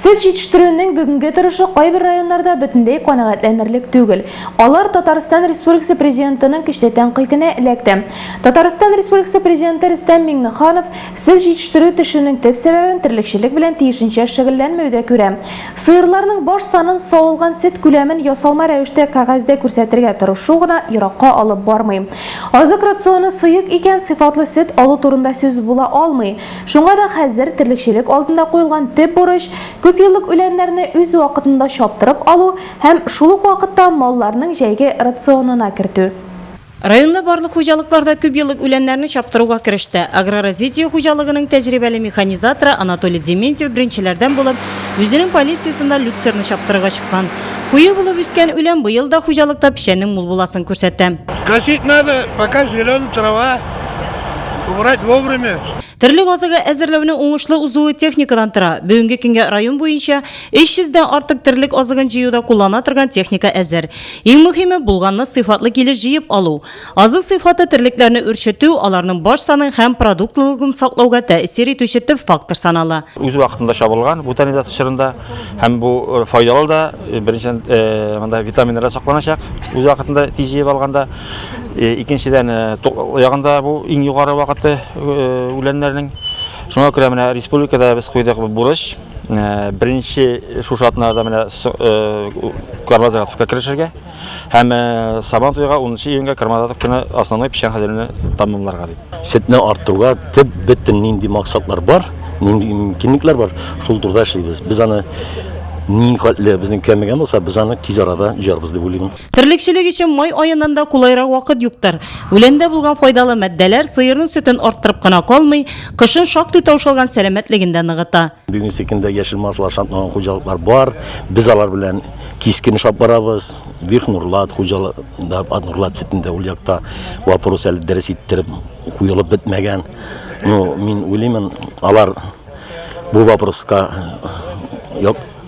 Сөт җитештерүнең бүгенге торышы кайбер районнарда бөтенләй канәгатьләнерлек түгел. Алар Татарстан Республикасы Президентының көчле тәнкыйтенә эләкте. Татарстан Республикасы Президенты Рөстәм Миңнеханов сөт җитештерү төшүнең төп сәбәбен терлекчелек белән тиешенчә шөгыльләнмәүдә күрә. Сыерларның баш санын савылган сөт күләмен ясалма рәвештә кәгазьдә күрсәтергә тырышу гына еракка алып бармый. Азык рационы сыек икән, сыйфатлы сөт алу турында сүз була алмый. Шуңа да хәзер терлекчелек алдында куелган төп бурыч, күпьеллык үләннәрне үз вакытында чаптырып алу һәм шул ук вакытта малларның җәйге рационына кертү. Районда барлык хуҗалыклар да күпьеллык үләннәрне чаптыруга кереште. Агроразвитие хуҗалыгының тәҗрибәле механизаторы Анатолий Дементьев беренчеләрдән булып, үзенең Полесьесында люцерна чаптырырга чыккан. Куе булып үскән үлән быел да хуҗалыкта печәннең мул буласын күрсәтә. Скосить надо, пока зеленая трава, убрать вовремя. Терлек азыгы әзерләүнең уңышлы узуы техникадан тора. Бүгенге көнгә район буенча 300 дән артык терлек азыгын җыюда куллана торган техника әзер. Иң мөһиме, булганны сыйфатлы килеш җыеп алу. Азык сыйфаты терлекләрне үрчетү, аларның баш санын һәм продуктлылыгын саклауга тәэсир итүче төп фактор санала. Үз вакытында чабылган бутанизация чорында һәм бу файдалы да, беренчедән, монда витаминнар да сакланачак, үз вакытында тиз җыеп алганда. Икенчедән, туклык ягында бу иң югары вакыты үләннәрнең. Шуңа күрә менә республикада без куйдык бурыч. Беренче шушы атнада менә кормозаготовка керешергә һәм Сабан туйга 10 июньгә кормозаготовканы основной печән хәзерләүне тәмамларга дип. Сөтне арттыруга төп бөтен нинди максатлар бар, нинди мөмкинлекләр бар, шул турыда эшлибез. Без аны ни хәтле безнең кәмегән булса, без аны тиз арада җыярбыз дип уйлыйм. Терлекчелек өчен май аеннан да кулайрак вакыт юктыр. Үләндә булган файдалы матдәләр сыерның сөтен арттырып кына калмый, кышын шактый таушалган сәламәтлеген дә ныгыта. Бүгенге көндә яшел массалар шантлаган хуҗалыклар бар. Без алар белән кискен эшләп барабыз. Верх Нурлат хуҗалыгында, Нурлат сөтендә ул якта вопрос әле дөрес иттереп куелып бетмәгән. Ну, мин уйлыймын, алар бу вопроска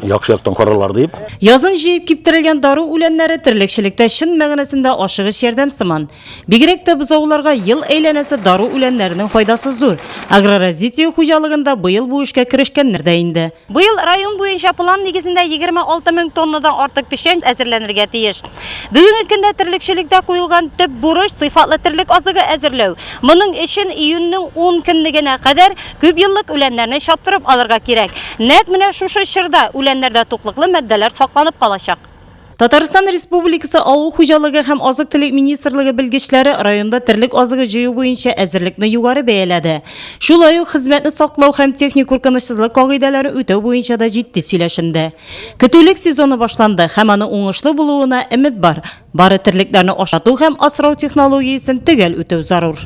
яхшы яктан карарлар дип. Язын җыеп киптерелгән дару үләннәре терлекчелектә чын мәгънәсендә ашыгыч ярдәм сыман. Бигрәк тә бозауларга ел әйләнәсе дару үләннәренең файдасы зур. Агроразвитие хуҗалыгында быел бу эшкә керешкәннәр дә инде. Быел район буенча план нигезендә 26 мең тоннадан артык печән әзерләнергә тиеш. Бүгенге көндә терлекчелектә куелган төп бурыч, сыйфатлы терлек азыгы әзерләү. Моның өчен июньнең ун көнлегенә кадәр Күпьеллык үләннәрне чаптырып алырга кирәк. Нәкъ менә шушы чорда үләннәрдә туклыклы матдәләр сакланып калачак. Татарстан Республикасы Авыл хуҗалыгы һәм азык-төлек министрлыгы белгечләре районда терлек азыгы җыю буенча әзерлекне югары бәяләде. Шулай ук хезмәтне саклау һәм техник куркынычсызлык кагыйдәләрен үтәү буенча да җитди сөйләшенде. Көтүлек сезоны башланды һәм аның уңышлы булуына өмет бар. Бары терлекләрне ашату һәм асрау технологиясен төгәл үтәү зарур.